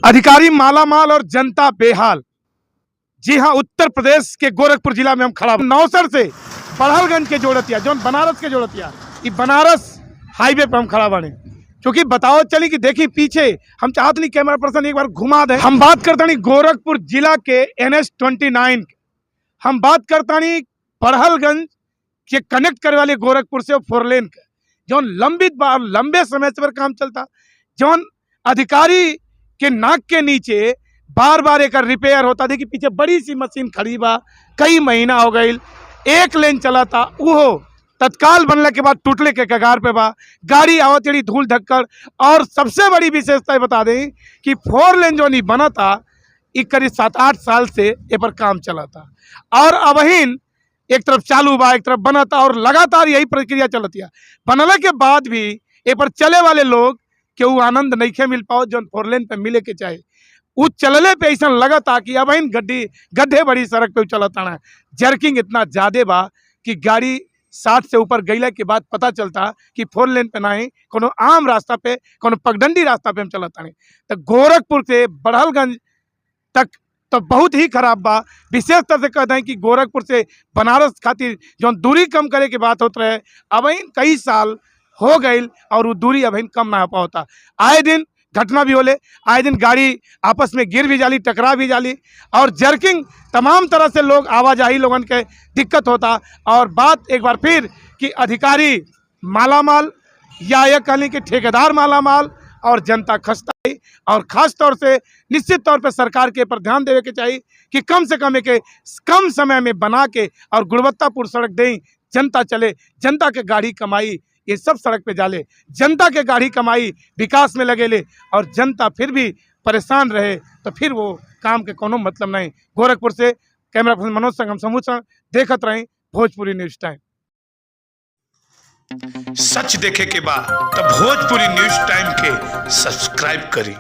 अधिकारी मालामाल और जनता बेहाल। जी हाँ, उत्तर प्रदेश के गोरखपुर जिला में हम खड़ा नौसर से बड़हलगंज के जोड़तिया, जौन बनारस के जोड़तिया, ये बनारस हाईवे पे हम खड़ा बानी। क्योंकि बताओ चली कि देखी पीछे, हम चाहत नहीं कैमरा पर्सन एक बार घुमा दे। हम बात करता नहीं गोरखपुर जिला के NH 29, हम बात करता नहीं बड़हलगंज के कनेक्ट करे वाले गोरखपुर से फोर लेन के, जौन लंबित बा, लंबे समय से पर काम चलता, जौन अधिकारी के नाक के नीचे बार बार एक रिपेयर होता। देखिए, पीछे बड़ी सी मशीन खड़ी बा, कई महीना हो गई। एक लेन चला था, वो तत्काल बनने के बाद टूटले के कगार पे बा। गाड़ी आवत चढ़ी, धूल धक्कड़। और सबसे बड़ी विशेषता बता दें कि फोर लेन जो नहीं बना था, ई करीब 7-8 साल से ए पर काम चला था और अबहिन एक तरफ चालू बा, एक तरफ बना था और लगातार यही प्रक्रिया चलती है। बनला के बाद भी ए पर चले वाले लोग के ऊ आनंद नहीं मिल पाओ जौन फोर लेन पे मिले के चाहे। उ चलले पे ऐसा लगता कि अब गड्ढी गड्ढे बड़ी सड़क पे चलता है। जर्किंग इतना ज्यादा बा कि गाड़ी 60 से ऊपर गईला के बाद पता चलता कि फोर लेन पे नहीं, कोनो आम रास्ता पे, कोनो पगडंडी रास्ता पे हम चलता नहीं। तो गोरखपुर से बड़हलगंज तक तो बहुत ही खराब बा। विशेष तरह से कहते हैं कि गोरखपुर से बनारस खातिर जो दूरी कम करे के बात होत रहे, अब कई साल हो गई और वो दूरी अब कम ना हो पाता। आए दिन घटना भी होले, आए दिन गाड़ी आपस में गिर भी जाली, टकरा भी जाली और जर्किंग, तमाम तरह से लोग आवाजाही लोगन के दिक्कत होता। और बात एक बार फिर कि अधिकारी मालामाल या यह कह कि ठेकेदार मालामाल और जनता खस्ता है। और खास तौर से निश्चित तौर पर सरकार के पर ध्यान देवे के चाहिए कि कम से कम एक कम समय में बना के और गुणवत्तापूर्ण सड़क दें, जनता चले। जनता के गाड़ी कमाई ये सब सड़क पे जाले, जनता के गाड़ी कमाई विकास में लगेले और जनता फिर भी परेशान रहे तो फिर वो काम के कोनो मतलब नहीं। गोरखपुर से कैमरा पर्सन मनोज संग हम समूह संग देखत रहे भोजपुरी न्यूज टाइम। सच देखे के बा त भोजपुरी न्यूज टाइम के सब्सक्राइब करी।